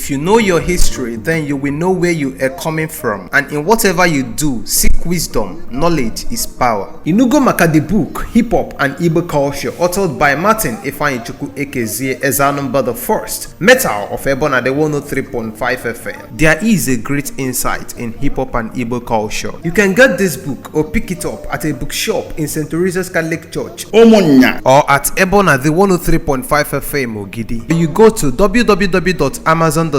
If you know your history, then you will know where you are coming from. And in whatever you do, seek wisdom. Knowledge is power. Inugo Maka the book, Hip Hop and Igbo Culture, authored by Martin Ifeanyichukwu Ekezie Ezanumba the First, Metal of Ebona the 103.5 FM. There is a great insight in hip hop and Igbo culture. You can get this book or pick it up at a bookshop in St. Teresa's Catholic Church Ụmụnnya or at Ebona the 103.5 FM Ogidi. You go to www.amazon.com,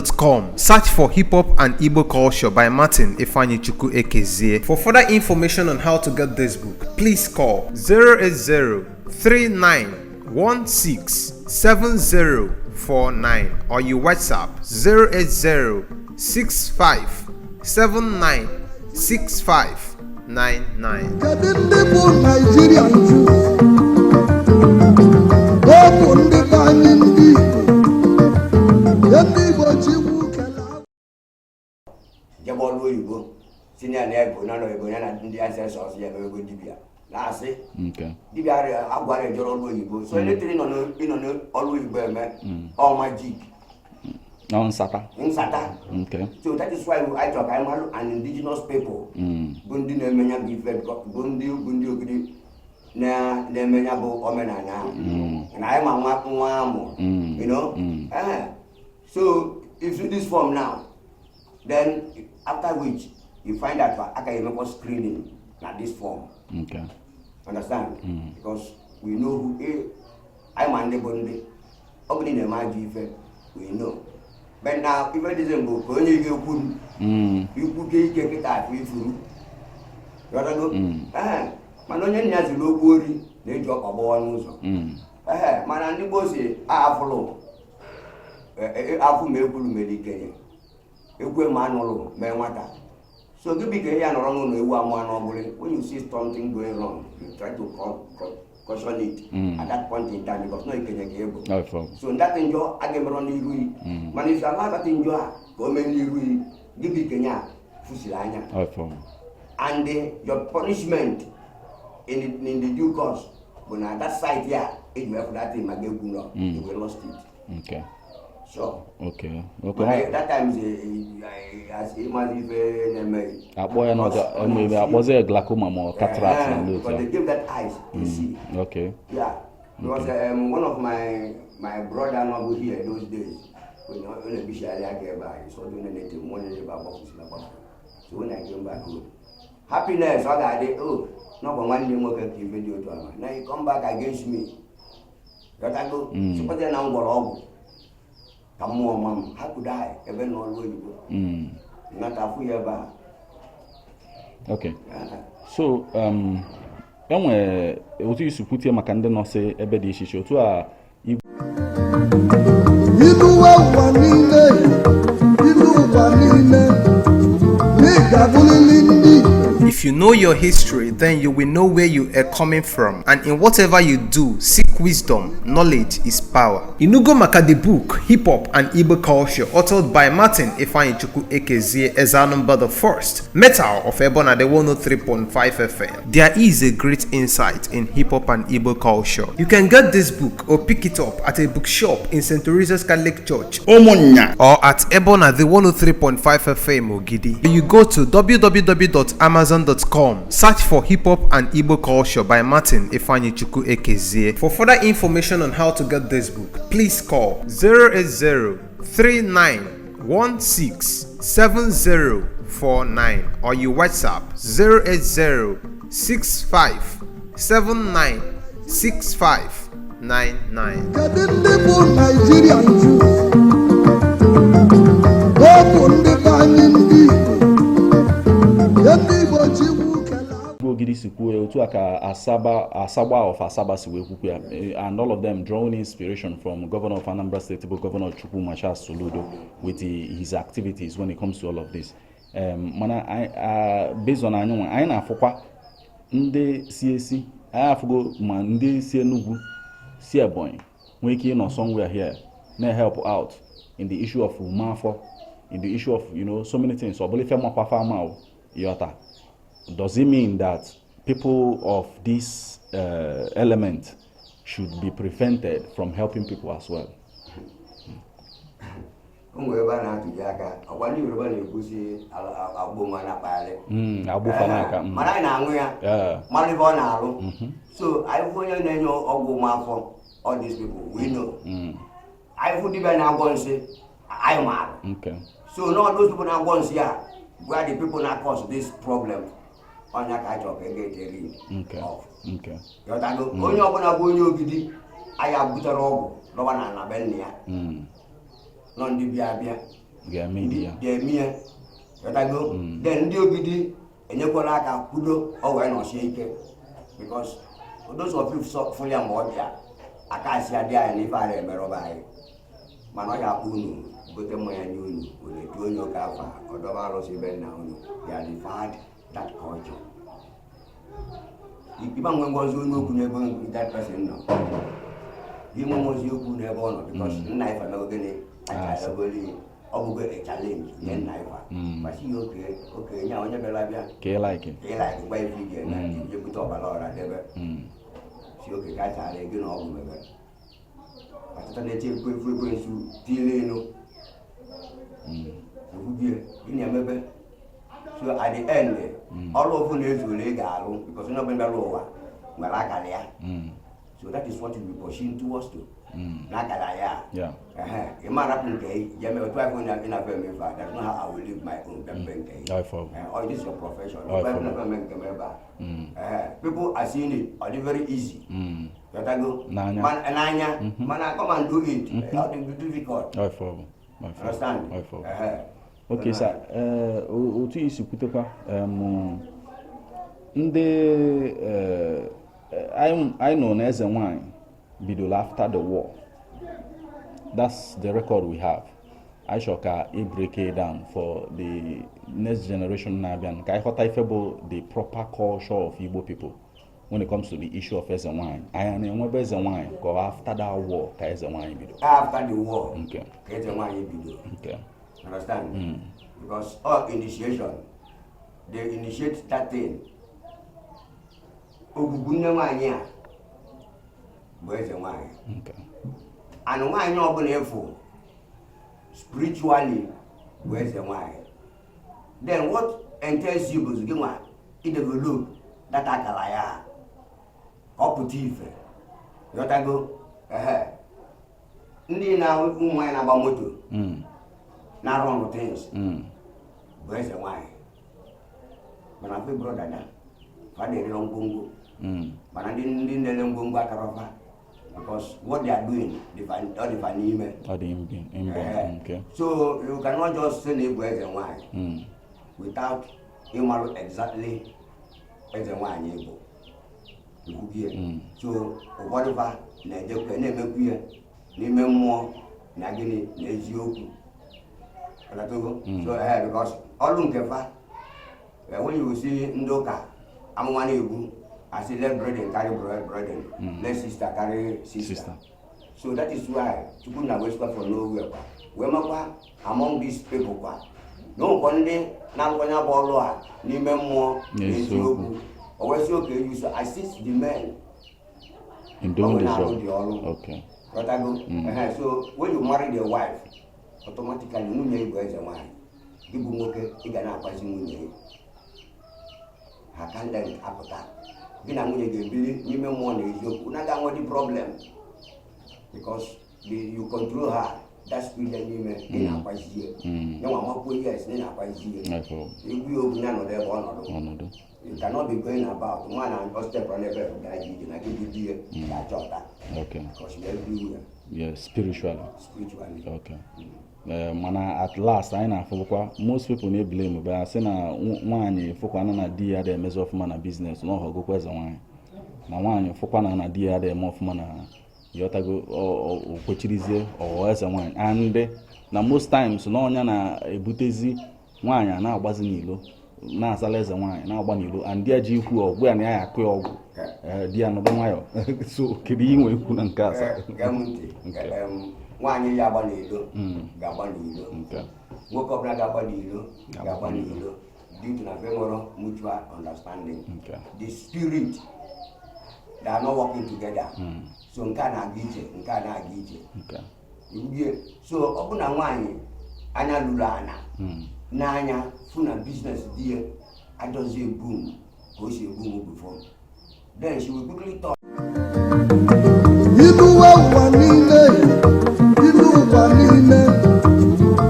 search for Hip Hop and Igbo Culture by Martin Ifeanyichukwu Ekezie. For further information on how to get this book, please call 080 3916 7049 or you WhatsApp 080 65 79 6599. Kedu ndị bụ Naijiria nju? Ọ bụ ndị be anyị, ndị Igbo, ndị Igbo Chikwu kele. Jebe ọrụ oyibo si na ya na-ego na ego ya na ndị ancestors ya emewego dibịa na-asị dibịa agwara ejere ọrụ oyibo, so anything ịnọ n'ọrụ oyibo eme ọ magic. Ọ nsata. Nsata. So that is why anyị chọrọ ka anyị malụ an indigenous people bụ ndị na-eme ya bụ ife, bụ ndị Ogidi na-eme ya bụ omenala ahụ na anyị ma nwa nwa amụ. Eh, so if you this form now, then after which you find that aka emekwa screening na this form. Understand? Because we know who, anyị ma ndị bụ ndị ọ bụrụ na ị na-eme ajọ ife, we know. But na ife dịzi mbụ ka onye ga-ekwu ikwu ke ike kịta afọ ifuru. Ghọtago? Ee, mana onye nna ya ziri okwu ori na-eji ọkpa gbawa n'ụzọ. Ee, mana ndị gboo si afụlụ afụ ma ekwuru mere ikenye ekwe ma anụrụ mee nwata. So gị bụ ike ya nọrọ n'ụlọ ewu amụọ n'ọbụrụ, when you see something going wrong, you try to caution it at that point in time, because no ikenye ka ị bụ. Ọ So that njọ a ga-emerọ n'iru yi, mana if you allow that njọ a ka o mee n'iru yi, gị bụ ikenye a fusiri anya Ọ and your punishment in the due course bụ na that site ya eji wee fụ that thing ma ga-egwu nọ, you will lost it. Sure. Mana that time is as ịmazi ife na-eme. Akpọ ya n'ọja ebe akpọzie ya glaucoma ma ọ cataract na ndị otu But they give that eyes to see. Yeah, because one of my brother nọ here those days when ọ na-ebishari aka ebe a, he saw doing anything, onye ebe agbapụsịla agbapụ. So when I came back home, happiness ọ ga-adị, oh, n'ọkwa nwanne m nwoke ka ife dị otu ama na he come back against me. Ghọtago? Sịkwazie na m gwọrọ ọgwụ ka mmụọ ma m. How could I, ebe nọ ọrụ oyibo, nata afụ ya ebe a? Okay. So enwere otu isi kwutie maka ndị nọsị ebe dị iche iche otu a. Ilu ụwa niile, ilu ụwa niile, na ị ga-abụrịrị ndị Igbo. If you know your history, then you will know where you are coming from. And in whatever you do, seek wisdom. Knowledge is power. Inugo Maka the book, Hip Hop and Igbo Culture, authored by Martin Ifeanyichukwu Ekezie Ezanumba the First, Metal of Ebona the 103.5 FM. There is a great insight in hip hop and Igbo culture. You can get this book or pick it up at a bookshop in St. Teresa's Catholic Church Ụmụnnya or at Ebona the 103.5 FM Ogidi. You go to www.amazon.com, search for Hip Hop and Igbo Culture by Martin Ifeanyichukwu Ekezie. For further information on how to get this book, please call 080 3916 7049 or you WhatsApp 080 65 79 6599. Kedu ndị bụ Naijiria nju? Ọ bụ ndị be anyị, ndị Igbo, ndị Igbo Chikwu kele. Igwe Ogidi si kwuo ya otu a ka Asaba, Asagba of Asaba si wee kwukwu ya, and all of them drawing inspiration from Governor of Anambra State bụ Governor Chukwuma Charles Soludo with his activities when it comes to all of this. Mana based on anyị nwa anyị na-afụkwa ndị si esi anyị afụgo ma ndị si Enugu, si Ebonyi nwee ike ịnọ somewhere here na-help out in the issue of Umafo, in the issue of so many things. Ọ bụla ife makwa ama o yọta, does it mean that people of this element should be prevented from helping people as well? O nwere ebe a na-atụji aka ọgwa ndị Yoruba na-ekwusi agbụ nwa na-akpagharị. Agbụfa n'aka. Mana anyị na-aṅụ ya, mara ife ọ na-arụ. So anyị fụ onye na-enye ọgwụ ụmụafọ, all these people we know. Anyị fụ dibịa na-agwọ nsị, anyị maara. So no, those people na-agwọ nsị a where the people na cause this problem, ọnya ka anyị chọrọ ka e get rid of. Ghọtago? Onye ọbụla bụ onye Ogidi anyị abutere ọgwụ lọba na ana be nna ya, nọ ndị bịa bịa ga-eme idi ya. Ga-eme ya. Ghọtago? Then ndị Ogidi enyekwala aka kwudo ọ wee nọsie ike, because those of you fụrụ ya mgbe ọ bịa aka asị adị anyị n'ife ara emerọba anyị, mana ọ ya akpọ unu gote mmanya nye unu, unu etu onye oke afa ọdọba arụsị be nna unu ya defied that culture. Ịba nwe ngozi onye okwu n'ebe that person nọ, inwe ngozi okwu n'ebe ọ nọ, because nna ife mego gịnị achagoli, ọ bụgo a challenge nye nna ife masi ya oke oke nye onye bịara bịa ka ị like. Ka ị like gwa ife ị ga-eme, je bute ọbara ọra debe si oke ka achara gị na ọgwụ mebe ọtụtụ na-eche ekwe ekwe ekwensu tile elu ekwubie gịnị emebe. So at the end, ọrụ ofu na-ezu ole ị ga-arụ, because onye ọbụla bịara ụwa nwere akara ya. So that is what you be pursuing towards to n'akara ya. Ehe, ị ma rapụ nke ị ya mere otu afọ ị na-afọ eme ife a. That's not how I will live my own bịa nke ị. I follow. Oh, this is your profession. I Otu afọ follow. ị na-afọ eme nke m ebe a. Ehe, people are seeing it, ọ dị very easy. Ghọtago? N'anya. N'anya, mana come and do it, ọ dị difficult. I follow. I follow. Understand? I follow. Ehe. Okay, sir. Otu isi kwutekwa ndị anyị nọ na eze nwanyị bidoro after the war. That's the record we have. Anyị chọrọ ka e break it down for the next generation na-abịa, ka anyị ghọta ife bụ the proper culture of Igbo people when it comes to the issue of eze nwanyị. Anyị na-enwebe eze nwanyị ka ọ after that war ka eze nwanyị bido? After the war ka eze nwanyị bido. Understand? Because all initiation, they initiate that thing. Ogwugwu nne nwaanyị a bụ eze nwaanyị. And nwaanyị ọbụla efu spiritually bụ eze nwaanyị. Then what entails you bụ gị nwa i develop that akara ya ka ọ pụta ife. Ghọtago? Ehe, ndị na ụmụ nwaanyị na-agba moto na-arụ ọrụ things bụ eze nwaanyị, mana fe brother da fa na-erere ngwongwo, mana ndị na-ere ngwongwo akarafa, because what they are doing ọ dịfa n'ime. Ọ dị inborn. Ehe. So you cannot just say na ị bụ eze nwaanyị without ịmalụ exactly eze nwaanyị bụ ikwugie. So ụfọdụ fa na-ejekwa na-emekwu ya n'ime mmụọ na gịnị na eziokwu. Ọlatogo? So because ọrụ nke fa, when you see ndị ụka amụma na-ebu asị, "Let brethren carry brethren, let sister carry sister." Sister. So that is why Chukwu na wee from nowhere kwa wee makwa among these people kwa na ụkọ ndị na-alụkwanye bụ ọrụ a n'ime mmụọ na eziokwu. O wee sị oke, you so assist the men in doing the ọ na-arụ job. the ọrụ. Ghọtago? Ehe, so when you marry the wife, automatically nwunye gị bụ eze nwaanyị. Gị bụ nwoke, ị ga na-akwazi nwunye gị ha talent apụta. Gị na nwunye ga-ebili n'ime mmụọ na eziokwu, na ga nwee problem, because you control her, that spirit ya n'ime ị na-akwazi ya. Ya nwa makwuo, yes, na ị na-akwazi ya. I follow. Egwu ya okwu ya nọdụ ebe ọ nọdụ. Ọnọdụ. You cannot be going about nwa na ọ step on ebe gaa ije na gị bụ di ya ga-achọta, because you everywhere. Yeah, spiritually. Spiritually. Okay. Mana at last anyị na-afụkwa most people na-eblame bụ asị na nwaanyị fụkwana na di ya ada emezi ọfụma na business, na ọghọgokwa eze nwaanyị, na nwaanyị fụkwana na di ya ada eme ọfụma na yọtago o kwechirizie ọghọ eze nwaanyị. And na most times na ọnya na-ebutezi nwaanyị a na-agbazi n'ilo, na-azala eze nwaanyị, na-agba n'ilo, and di ya ji ikwu ọgwụ ya na ya akụ ya ọgwụ. Di ya nọdụ nwayọ. So kedu ihe ị nwere ikwu na nke a, sir? Gee m ntị. Nwaanyị ya agba n'ilo ga-agba n'ilo. Nwoke ọbụla ga-agba n'ilo ga-agba n'ilo due to na fe nwere mutual understanding. The spirit, they are not working together. So nke a na-aga ije, nke a na-aga ije. Ibie so ọ bụ na nwaanyị Anya luru ana n'anya fụ na business di ya adọzi eboom ka o si eboom before, then she will quickly talk. Iluwe ụwa niile, ilu ụwa niile,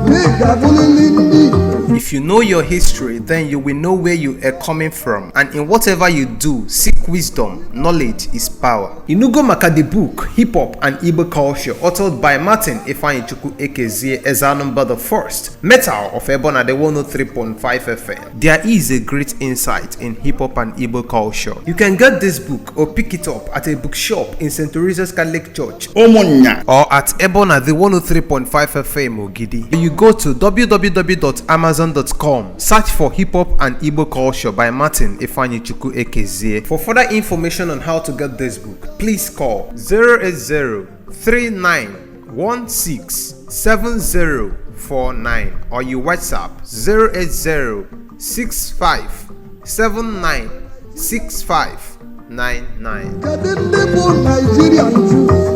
n'ị ga-abụlili ndị. If you know your history, then you will know where you are coming from. And in whatever you do, seek wisdom. Knowledge is power. Inugo maka the book, Hip Hop and Igbo Culture, authored by Martin Ifeanyichukwu Ekezie Ezanumba the First, Metal of Ebona the 103.5 FM. There is a great insight in hip hop and Igbo culture. You can get this book or pick it up at a bookshop in St. Teresa's Catholic Church Ụmụnnya. Or at Ebona the 103.5 FM Ogidi. You go to www.amazon.com, search for Hip Hop and Igbo Culture by Martin Ifeanyichukwu Ekezie. For further information on how to get this book, please call 080 3916 7049 or you WhatsApp 080 65 79 65 99. Kedu ndị bụ Naijiria nju?